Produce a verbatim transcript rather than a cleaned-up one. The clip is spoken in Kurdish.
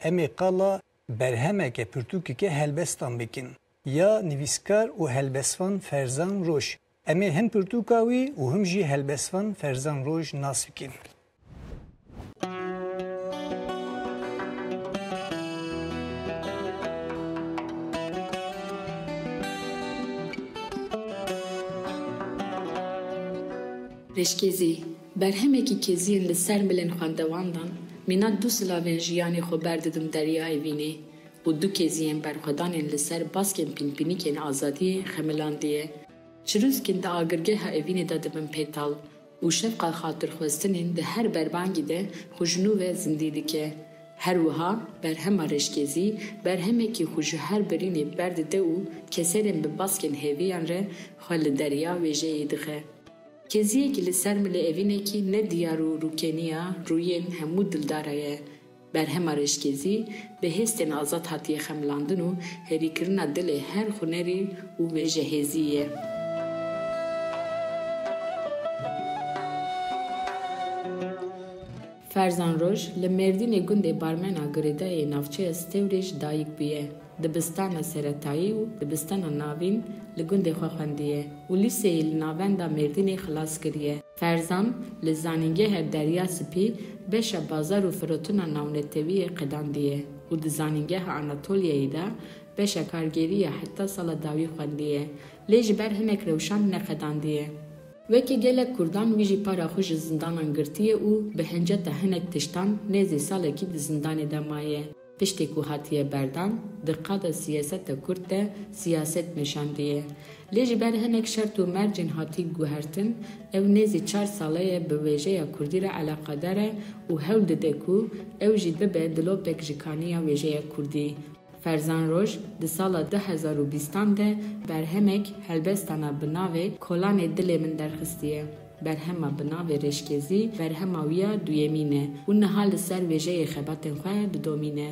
em ê qala berhemeke pirtûkeke helbestan bikin ya nivîskar û helbestvan Ferzan Roj. Em ê him pirtûka wî û him jî helbestvan Ferzan Roj nas bikin. Reşkezî, berhemekî Keziyên li ser milên xwendewandan, mîna du silavên jiyanê xwe berdidin deryayê Evînê û du keziyên berxwedanên li ser baskên pînpînîkên azadiyê xemilandiye. Çirûskên di agirgeha Evînê de dibin pêtal û şefqa xatirxwestinên di her berbangî de xwe ji nû ve zindî dike. Her wiha berhema Reşkezî berhemekî xwe ji her birînê berdide û keserên bi baskên hêviyan re xwe li derya wêjeyê dixe. Keziyekî li ser milê Evînekî ne diyar û rûkeniya rûyên hemû dildara ye. Berhema Reşkezî bi hêstên azad hatiye xemilandin û herîkirina dilê her hunerî û wêjehêzî ye. Ferzan Roj li Mêrdînê gundê Barmena Girêdayê navçeya Stewrê ji dayik bûye. Dibistana seretayî û dibistana navîn li gundê xwe xwendiye û lîseyê li navenda Mêrdînê xilas kiriye. Ferzan li Zanîngeha Derya Spî beşa bazar û firotina navnetewiyê qedandiye û di Zanîngeha Anatoliyeyê de beşa kargêrî ya heta sala dawî xwendiye, lê ji ber hinek rewşan neqedandiye. Wekî gelek Kurdan, wî jî para xwe ji zindanan girtiye û bi hinceta hinek tiştan nêzî salekî di zindanê de maye. Piştî ku hatiye berdan, di qada siyaseta Kurd de siyaset meşandiye. Lê ji ber hinek şert û mercên hatî guhertin, ew nêzî çar sale ye bi wêjeya Kurdî re eleqedar e û hewl dide ku ew jî bibe dilopek ji kaniya wêjeya Kurdî. Ferzan Roj di sala du hezar û bîstan de berhemek helbestana bi navê Kolanê Dilê Min derxistiye. Berhema bi navê Reşkezî berhema wî ya duyemîn e û niha li ser wêjeyê xebatên xwe didomîne.